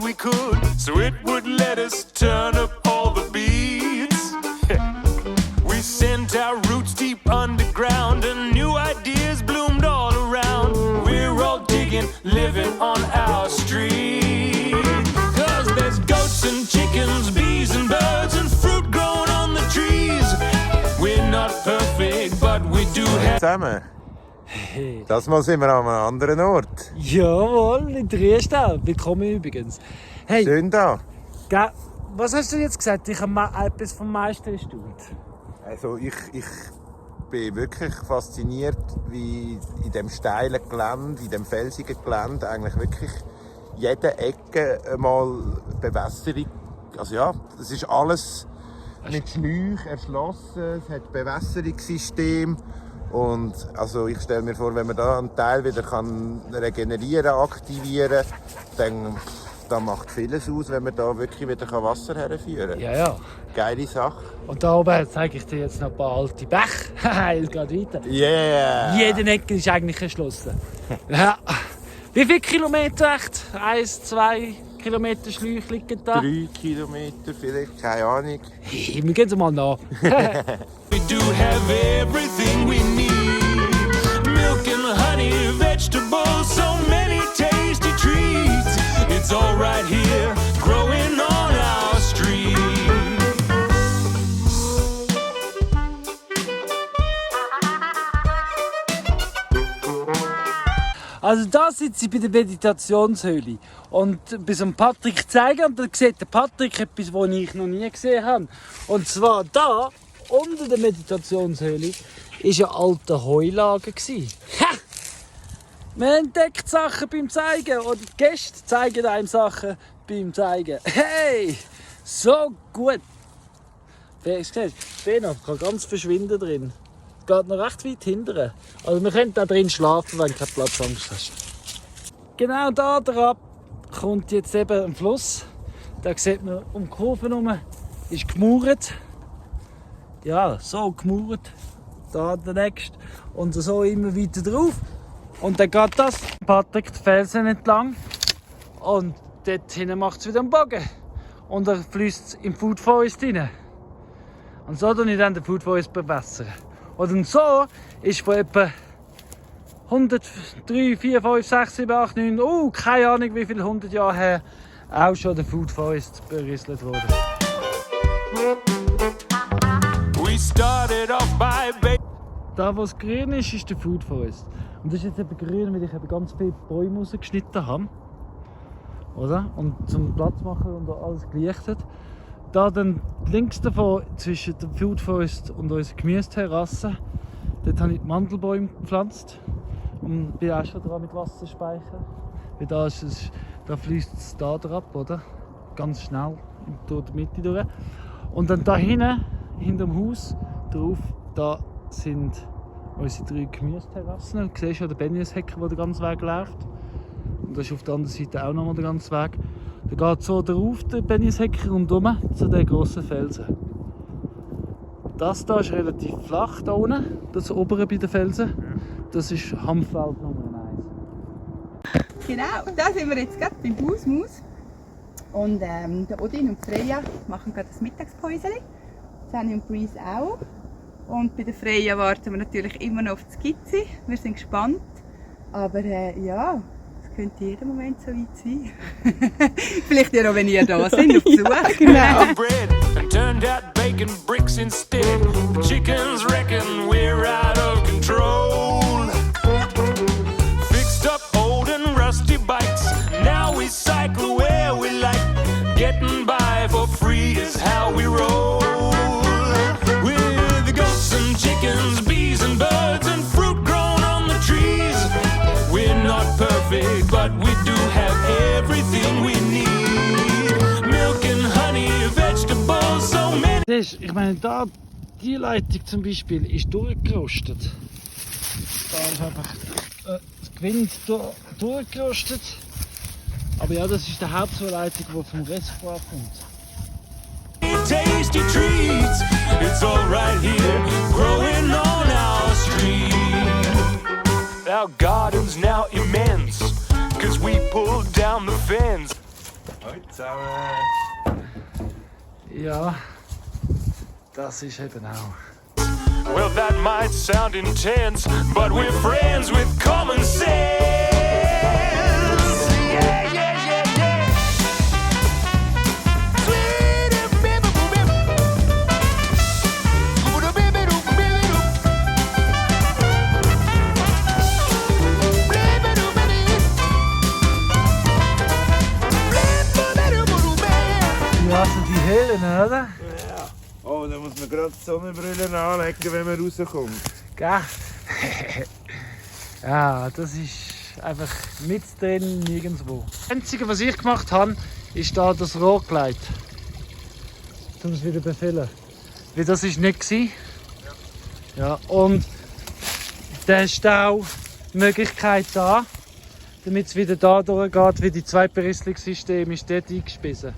we could, so it would let us turn up all the beats. We sent our roots deep underground and new ideas bloomed all around. We're all digging, living on our street. Cause there's goats and chickens, bees and birds and fruit growing on the trees. We're not perfect, but we do have... Zusammen. Hey. Das Mal sind wir an einem anderen Ort. Jawohl, in Triestau. Willkommen übrigens. Hey, Schön da. Was hast du jetzt gesagt? Ich habe etwas vom meisten erstaunt. Also ich bin wirklich fasziniert, wie in dem steilen Gelände, in dem felsigen Gelände eigentlich wirklich jede Ecke mal Bewässerung. Also ja, das ist alles mit Schläuchen erschlossen. Es hat Bewässerungssystem. Und also ich stelle mir vor, wenn man da einen Teil wieder regenerieren, aktivieren kann, dann macht vieles aus, wenn man da wirklich wieder Wasser herführen kann. Ja. Geile Sache. Und da oben zeige ich dir jetzt noch ein paar alte Bäche. Es geht weiter. Yeah! Jede Ecke ist eigentlich erschlossen. Ja. Wie viele Kilometer echt? 1, 2 Kilometer Schläuche liegen da? 3 Kilometer vielleicht, keine Ahnung. Hey, wir gehen mal nach. We do have everything we need. Milk and honey, vegetables, so many tasty treats. It's all right here, growing on our street. Also da sitze ich bei der Meditationshöhle und bis Patrick zeigen und dann sieht der Patrick etwas, was ich noch nie gesehen habe. Und zwar da unter der Meditationshöhle war ein alter Heulager. Ha! Man entdeckt Sachen beim Zeigen oder die Gäste zeigen einem Sachen beim Zeigen. Hey, so gut. Beno kann ganz verschwinden drin. Geht noch recht weit hinten. Also wir können da drin schlafen, wenn du keine Platzangst hast. Genau da drauf kommt jetzt eben ein Fluss. Da sieht man um die Kurve herum, ist gemauert. Ja, so gemauert. Da der nächste. Und so immer weiter drauf. Und dann geht das Patrick die Felsen entlang. Und dort hinten macht es wieder einen Bogen. Und dann fließt es im Food Forest rein. Und so tue ich dann den Food Forest bewässern. Und so ist von etwa 103, 4, 5, 6, 7, 8, 9, keine Ahnung wie viele 100 Jahre her, auch schon der Food Forest berieselt worden. We started off by Da wo es grün ist, ist der Food Forest. Und das ist jetzt eben grün, weil ich eben ganz viele Bäume rausgeschnitten habe. Oder? Und zum Platz machen und alles gelichtet. Da dann links davon, zwischen dem Food Forest und unserer Gemüseterrasse, dort habe ich die Mandelbäume gepflanzt. Und bin auch schon dran mit Wasserspeicher. Weil da fließt es da ab, oder? Ganz schnell durch die Mitte durch. Und dann da hinten, hinter dem Haus, drauf, da sind unsere 3 Gemüseterrassen. Du siehst schon den Benjushecker, der den ganzen Weg läuft. Und das ist auf der anderen Seite auch nochmal der ganze Weg. Da geht so drauf, der Benjushecker, rundherum zu den grossen Felsen. Das hier ist relativ flach, da unten, das obere bei den Felsen. Das ist Hanffeld Nummer 1. Genau, da sind wir jetzt gerade beim Hausmaus. Und der Odin und Freya machen gerade das Mittagspäuschen. Fanny und Breeze auch. Und bei der Freya warten wir natürlich immer noch auf die Skizze. Wir sind gespannt. Aber ja, es könnte jeden Moment so weit sein. Vielleicht ja noch, wenn ihr da seid, auf Besuch. Ja, genau. Bread and turned out bacon bricks instead. The chickens reckon we're out of control. Fixed up old and rusty bikes. Now we cycle where we like. Getting by for free is how we roll. With the goats and chickens, bees and birds and fruit grown on the trees. We're not perfect, but we do have everything we need. Milk and honey, vegetables, so many. Ich meine, da, die Leitung zum Beispiel ist durchgerostet. Da ist einfach das Gewind durchgerostet. Aber ja, das ist die Hauptleitung, die vom Reservoir kommt. Tasty treats, it's all right here, growing on our street. Our garden's now immense, cause we pulled down the fence. Hallo zusammen. Ja, das ist eben auch. Well, that might sound intense, but we're friends with common sense. Yeah, yeah, yeah, yeah. Ja, also die Höhlen, oder? Oh, da muss man gerade die Sonnenbrille anlegen, wenn man rauskommt. Gell? Ja, das ist einfach mit drin nirgendwo. Das Einzige, was ich gemacht habe, ist da das Rohr gelegt. Um es wieder befüllen. Weil das ist nicht gewesen. Ja, und der Staumöglichkeit da, damit es wieder da durchgeht, wie die Zweitberieselungssystem ist dort eingespissen.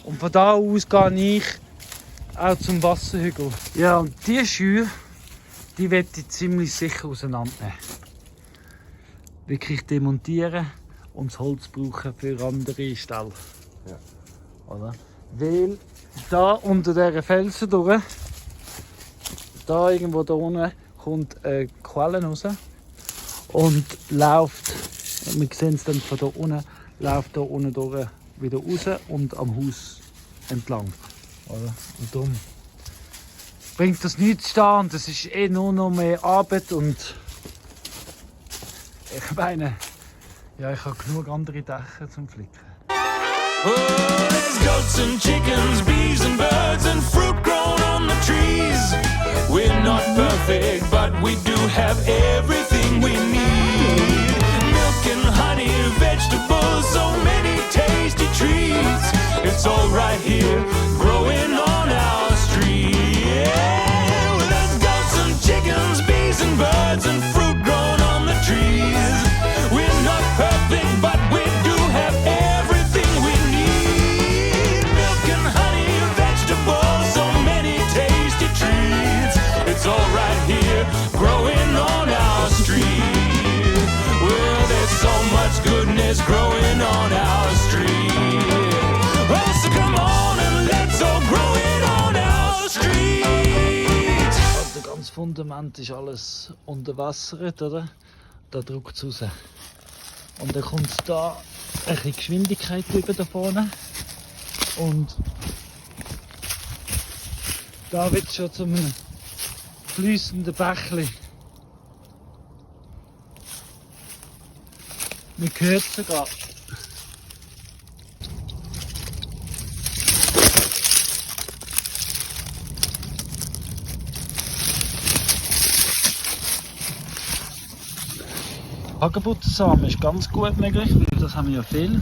Und von da aus gehe ich auch zum Wasserhügel. Ja, und diese Schuhe, die werde ich ziemlich sicher auseinandernehmen. Wirklich demontieren und das Holz brauchen für andere Stellen. Ja. Oder? Weil da unter dieser Felsen durch, da irgendwo da unten, kommt eine Quelle raus und läuft, wir sehen es dann von da unten, läuft da unten durch wieder raus und am Haus entlang. Oder? Und darum bringt das nichts da und das ist nur noch mehr Arbeit und ich meine, ja, ich habe genug andere Dächer zum Flicken. Oh, there's goats and chickens, bees and birds and fruit grown on the trees. We're not perfect, but we do have everything we need. Milk and honey, vegetables, so many tasty treats. It's all right here, growing on our street. Yeah, well, there's goats and chickens, bees and birds and fruit grown on the trees. We're not perfect, but we do have everything we need. Milk and honey, vegetables, so many tasty treats. It's all right here, growing on our street. Well, there's so much goodness growing on our street. Well, so come on and let's all grow it on our street. Das ganze Fundament ist alles unterwassert, oder? Da drückt es raus. Und dann kommt da ein bisschen Geschwindigkeit über da vorne. Und da wird es schon zu einem fließenden Bächli. Man hört es sogar. Hagebuttersamen ist ganz gut möglich, weil das haben wir ja viel.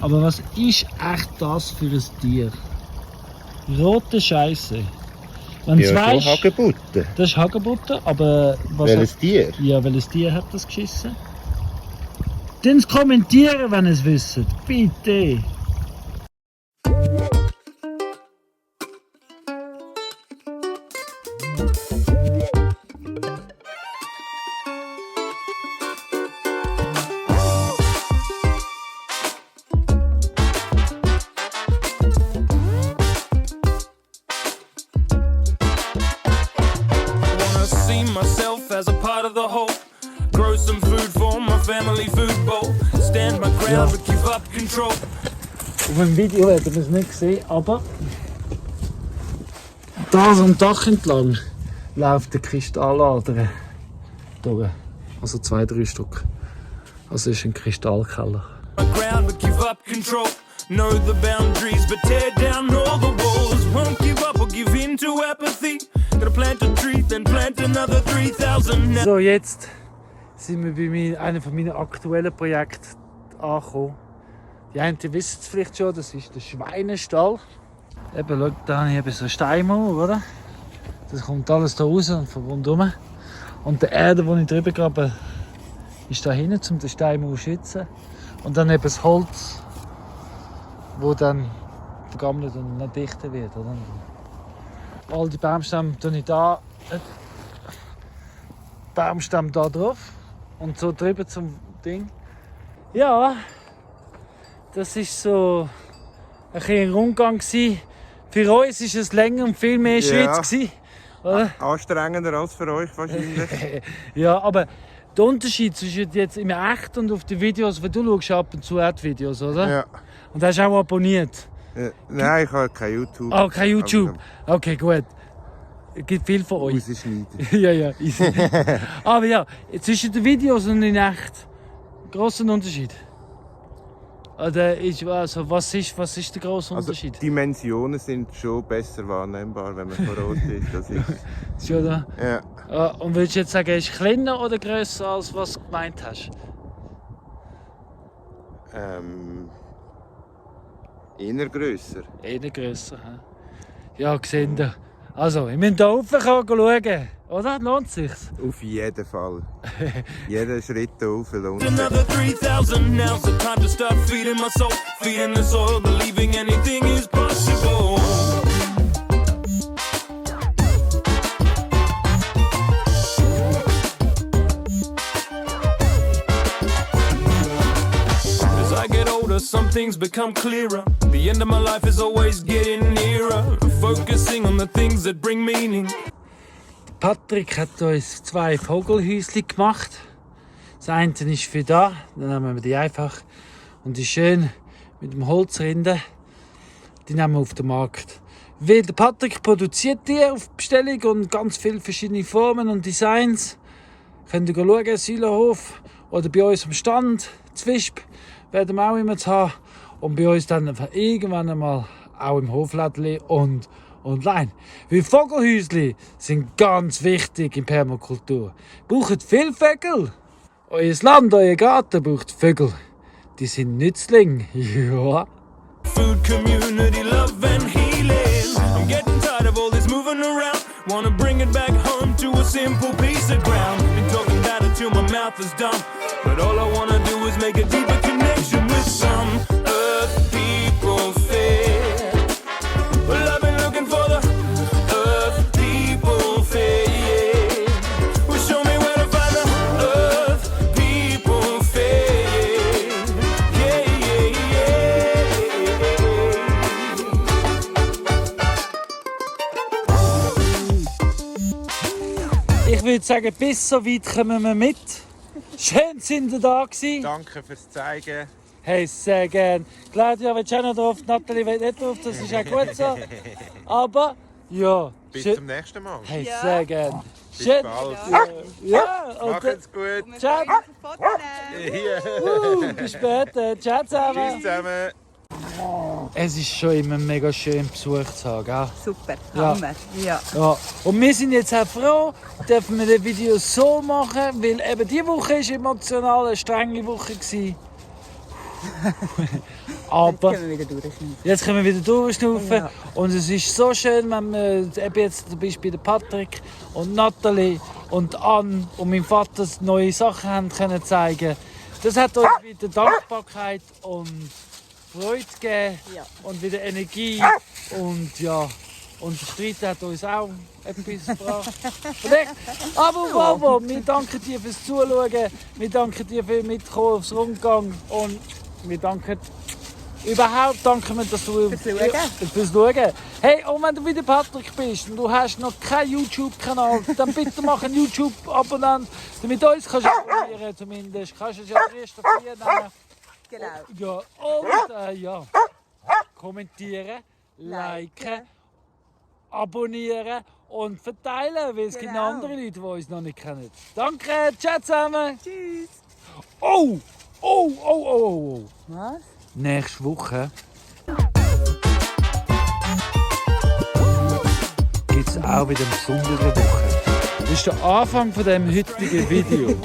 Aber was ist echt das für ein Tier? Rote Scheiße. Wenn Ja, du schon weißt, Hagebutten. das ist Hagebutter, aber was Welches Tier? Ja, welches Tier hat das geschissen? Dann kommentieren, wenn ihr es wisst. Bitte. Wanna see myself as a part of the whole. Grow some food for my family food bowl. Stand my ground but keep up control. Auf dem Video werden wir es nicht sehen, aber da so am Dach entlang läuft der Kristallader durch. Also 2-3 Stück. Also ist ein Kristallkeller. My ground but keep up control. Know the boundaries but tear down all the walls. Won't give up or give in to apathy. Gonna plant a tree, then plant another 3000. So, jetzt sind wir bei einem meiner aktuellen Projekte angekommen. Die einen wissen es vielleicht schon, das ist der Schweinestall. Eben, schau, da habe ich eben so eine Steinmauer, oder? Das kommt alles da raus und von rundherum. Und die Erde, die ich drüber grabe, ist da hinten, um den Steinmauer zu schützen. Und dann eben das Holz, das dann vergammelt und noch dichter wird. Oder? All die Baumstämme tue ich da, Baumstamm da drauf und so drüber zum Ding. Ja, das ist so bisschen ein Rundgang. Für uns war es länger und viel mehr Schritt. Gewesen, oder? Anstrengender als für euch wahrscheinlich. Ja, aber der Unterschied zwischen jetzt im Echt und auf den Videos, weil du schaust ab und zu auch die Videos, oder? Ja. Und hast auch abonniert? Nein, ich habe kein YouTube. Ah, kein YouTube? Okay, gut. Es gibt viel von euch. Rausschneiden. Ja, ja, easy. Aber ja, zwischen den Videos und in echt, grosser Unterschied. Oder was ist der grosse Also Unterschied? die Dimensionen sind schon besser wahrnehmbar, wenn man vor Ort ist. Das ist Ja, oder? ja. Und würdest du jetzt sagen, ist kleiner oder grösser, als was du gemeint hast? Eher grösser. Eher grösser. He? Ja, gesehen. Also, wir müssen hier raufkommen schauen. Oder? Lohnt sich's? Auf jeden Fall. Jeder Schritt hier rauf lohnt sich. Another 3,000 now, so time to start feeding my soul, feeding the soul, believing anything is possible. As I get older, some things become clearer. The end of my life is always getting nearer. Focusing on the things that bring meaning. Patrick hat uns 2 Vogelhäuschen gemacht. Das eine ist für da, dann nehmen wir die einfach und die schön mit dem Holzrinde, die nehmen wir auf den Markt. Weil der Patrick produziert die auf Bestellung und ganz viele verschiedene Formen und Designs. Könnt ihr schauen, Silohof oder bei uns am Stand, Zwisp, werden wir auch immer zu haben. Und bei uns dann irgendwann einmal auch im Hoflädli und online. Weil Vogelhäusli sind ganz wichtig in Permakultur. Braucht viel Vögel. Euer Land, euer Garten braucht Vögel. Die sind Nützling. Ja. Food, community, love and healing. I'm getting tired of all this moving around. Wanna bring it back home to a simple piece of ground. Been talking about it till my mouth is dumb. But all I wanna do is make a deeper connection with some earth people fair. Well, I've been looking for the earth people fair. Well, show me where to find the earth people fair. Yeah, yeah, yeah. Ich würde sagen, bis so weit kommen wir mit. Schön sind ihr da gewesen. Danke fürs Zeigen. Hey, sehr gern. Claudia, willst du auch noch drauf? Nathalie will nicht drauf, das ist auch gut so. Aber, ja. Bis schön- zum nächsten Mal. Hey, Ja. sehr gern. Bis Schön. bald. Ja, und Macht's gut. Ciao. Hier. Bis später. Ciao zusammen. Tschüss zusammen. Es ist schon immer mega schön, Besuch zu haben, gell? Super, Ja. Hammer. Ja. Ja. Und wir sind jetzt auch froh, dürfen wir das Video so machen, weil eben diese Woche war emotional eine strenge Woche gewesen. Aber Können wir wieder durchschneiden. jetzt können wir wieder durchschnaufen. Ja. Und es ist so schön, wenn wir eben jetzt zum Beispiel der Patrick und Nathalie und Anne und mein Vater neue Sachen haben können zeigen. Das hat uns wieder Dankbarkeit und Freude gegeben Ja. und wieder Energie. Und ja, und der Streit hat uns auch etwas gebracht. Und echt, aber wir danken dir fürs Zuschauen, wir danken dir für Mitkommen aufs Rundgang und wir danken überhaupt, dass du fürs Schauen. Hey, und wenn du wieder Patrick bist und du hast noch keinen YouTube-Kanal, dann bitte mach einen YouTube-Abonnent, damit du uns kannst abonnieren zumindest. Kannst du es ja die ersten 4 nehmen. Genau. Ja, und ja, kommentieren, liken, abonnieren und verteilen, weil es gibt noch Genau. andere Leute, die uns noch nicht kennen. Danke, ciao zusammen. Tschüss. Oh. Was? Nächste Woche gibt es auch wieder eine besondere Woche. Das ist der Anfang von dem heutigen Video.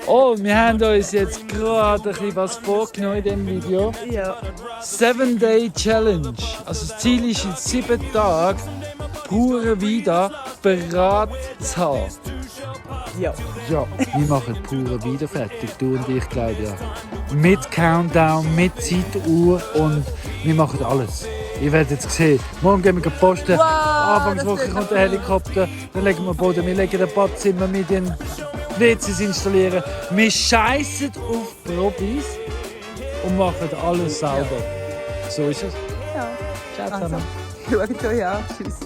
Oh, wir haben uns jetzt gerade ein bisschen was vorgenommen in diesem Video. Ja. 7-Day Challenge. Also das Ziel ist in 7 Tagen pure Vida parat zu haben. Ja. Ja, wir machen pure Wieder fertig, du und ich, Claudia. Mit Countdown, mit Zeituhr und wir machen alles. Ihr werdet jetzt sehen, morgen gehen wir posten, Anfangswoche kommt der Helikopter, dann legen wir Boden, wir legen ein Badzimmer mit den WCs installieren. Wir scheissen auf Profis und machen alles sauber. So ist es. Ja. Ciao Also, zusammen. schaut euch an. Tschüss.